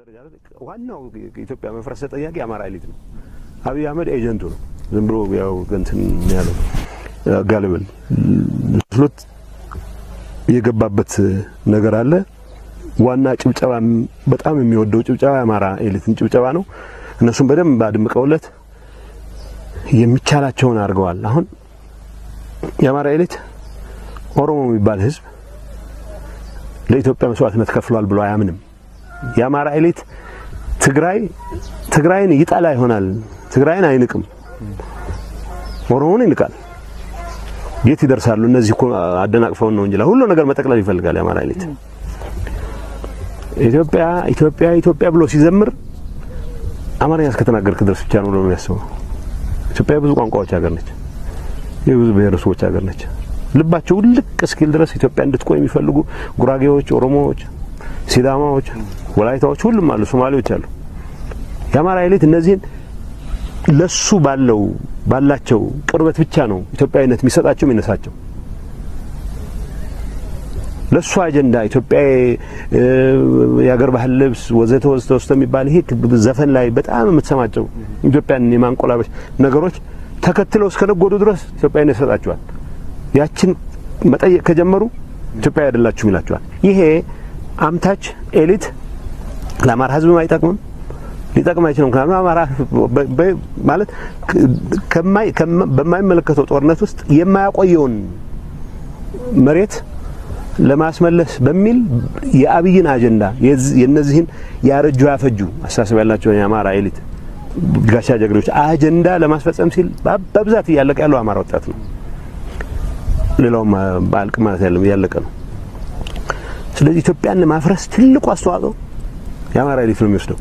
ደረጃ ዋናው ኢትዮጵያ መፍረስ ተጠያቂ የአማራ elite ነው። አብይ አህመድ agent ኡ ነው። ዝም ብሎ ያው እንትን ያለው gullible መስሎት የገባበት ነገር አለ። ዋና ጭብጨባ፣ በጣም የሚወደው ጭብጨባ የአማራ elite ን ጭብጨባ ነው። እነሱም በደንብ አድምቀውለት የሚቻላቸውን አድርገዋል። አሁን የአማራ elite ኦሮሞ የሚባል ህዝብ ለኢትዮጵያ መስዋዕትነት ከፍሏል ብሎ አያምንም። የአማራ elite ትግራይን ይጠላ ይሆናል፣ ትግራይን አይንቅም። ኦሮሞን ይንቃል። የት ይደርሳሉ? እነዚህ እኮ አደናቅፈውን ነው እንጂ ሁሉ ነገር መጠቅለል ይፈልጋል የአማራ elite። ኢትዮጵያ፣ ኢትዮጵያ፣ ኢትዮጵያ ብሎ ሲዘምር አማርኛ እስከተናገርክ ድረስ ብቻ ነው ብሎ የሚያስበው። ኢትዮጵያ የብዙ ቋንቋዎች ሀገር ነች። የብዙ ብሔረሰቦች ሀገር ነች። ልባቸው ውልቅ እስኪል ድረስ ኢትዮጵያ እንድትቆይ የሚፈልጉ ጉራጌዎች፣ ኦሮሞዎች፣ ሲዳማዎች፣ ወላይታዎች ሁሉም አሉ፣ ሶማሌዎች አሉ። የአማራ elite እነዚህን ለሱ ባላቸው ቅርበት ብቻ ነው ኢትዮጵያዊነት የሚሰጣቸው፣ የሚነሳቸው። ለሱ አጀንዳ ኢትዮጵያ፣ የሀገር ባህል ልብስ ወዘተ ወዘተ ወዘተ የሚባል ይሄ ዘፈን ላይ በጣም የምትሰማቸው ኢትዮጵያን የማንቆላበሽ ነገሮች ተከትለው እስከነጎዱ ድረስ ኢትዮጵያዊነት ይሰጣቸዋል። ያችን መጠየቅ ከጀመሩ ኢትዮጵያ አይደላችሁም ይላቸዋል። ይሄ አምታች elite ለአማራ ሕዝብም አይጠቅምም፣ ሊጠቅም አይችልም። ምክንያቱም አማራ ማለት በማይመለከተው ጦርነት ውስጥ የማያቆየውን መሬት ለማስመለስ በሚል የአብይን አጀንዳ፣ የነዚህን ያረጁ ያፈጁ አስተሳሰብ ያላቸውን የአማራ elite ጋሻ ጀግሬዎች አጀንዳ ለማስፈጸም ሲል በብዛት እያለቀ ያለው አማራ ወጣት ነው። ሌላውም በአልቅ ማለት ያለም እያለቀ ነው። ስለዚህ ኢትዮጵያን ለማፍረስ ትልቁ አስተዋጽኦ የአማራ elite ነው የሚወስደው።